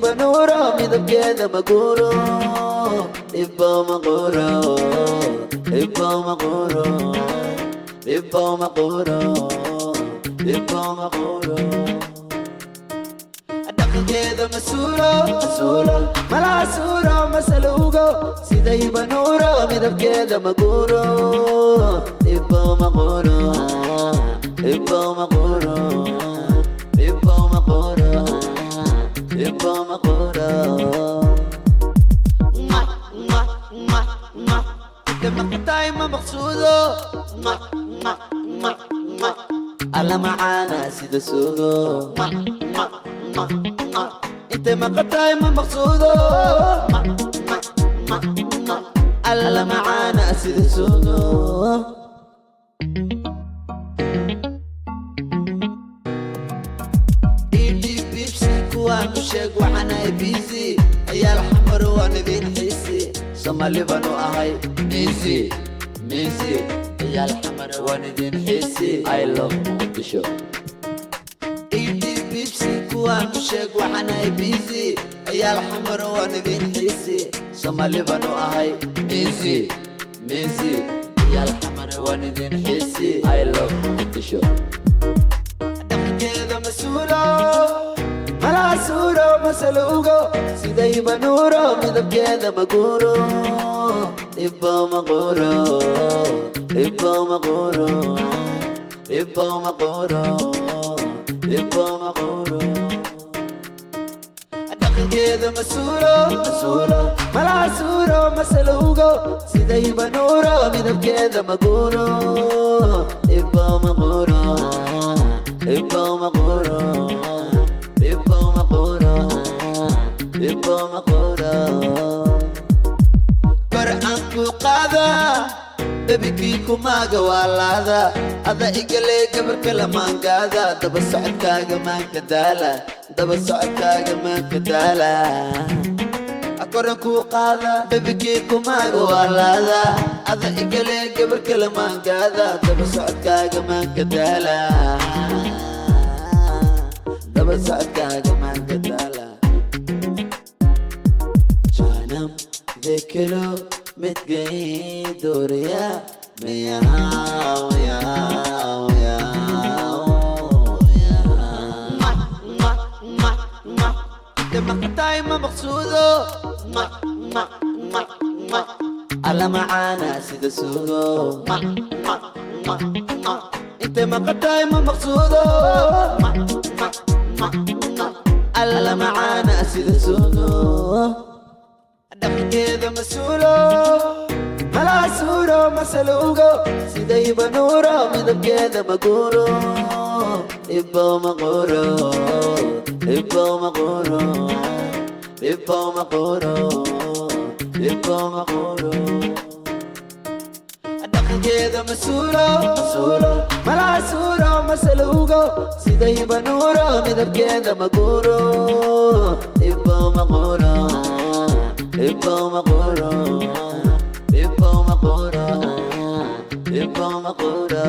Banuuro midabkeeda maguuro, dhibbo maquro, dhibbo maquro, dhibbo maquro, dhibbo maquro. Dhaqankeeda masuulo, masuulo, malaha suuro masaluugo. Siday banuuro midabkeeda maguuro, dhibbo maquro, dhibbo maquro, dhibbo maquro, dhibbo maquro. Ma ma ma ma inta maqtaay ma maqsuudo. Ma ma ma ma alla macaana sida suugo. Ma ma ma ma intay maqataay ma maqsuudo. Ma ma ma ma alla macaana sida suugo. Idhibibsi kuwaan u sheeg waxaan busy. Ciyaal Xamar waan idin xiisi, Soomaali baan u ahay misi misi. Ciyaal Xamar waan idin xiisi, I love Muqdisho. Idhibibsi kuwaan u sheeg waxaan busy. Ciyaal Xamar waan idin xiisi, Soomaali baan u ahay misi misi. Ciyaal Xamar waan idin xiisi, I love Muqdisho. Dhaqankeeda masuulo, malaha suuro masaluugo. Siday banuuro midabkeeda maguuro, dhibbo maquro, dhibbo maquro, dhibbo maquro, dhibbo maquro. Dhaqankeeda masuulo, masuulo, malaha suuro masaluugo. Siday banuuro midabkeeda maguuro, dhibbo maquro, dhibbo maquro, dhibbo maquro, dhibbo maquro. Kor aan ku qaada bebikii kumaaga waalaada, ada igale gabar kale maangaada. Daba socodkaaga maanka daala, daba socodkaaga maanka daala. Koran ku qaada bebikii kumaaga waalaada, ada igale gabar kale maangaada. Daba socodkaaga maanka daala, daba socodkaaga maanka daala. जानम देख लो मिट गई दूरियां, मैं यहाँ यहाँ यहाँ। Ma ma ma ma inta maqtaay ma maqsuudo. Ma ma ma ma alla macaana sida suugo. Ma ma ma ma inta maqtaay ma maqsuudo. Ma ma ma ma alla macaana sida suugo. Dhaqankeeda masuulo, malaha suuro masaluugo. Siday banuuro midabkeeda maguuro, dhibbo maquro, dhibbo maquro, dhibbo maquro, dhibbo maquro. Dhaqankeeda masuulo, masuulo, malaha suuro masaluugo. Siday banuuro midabkeeda maguuro, dhibbo maquro, dhibbo maquro, dhibbo maquro, dhibbo maquro.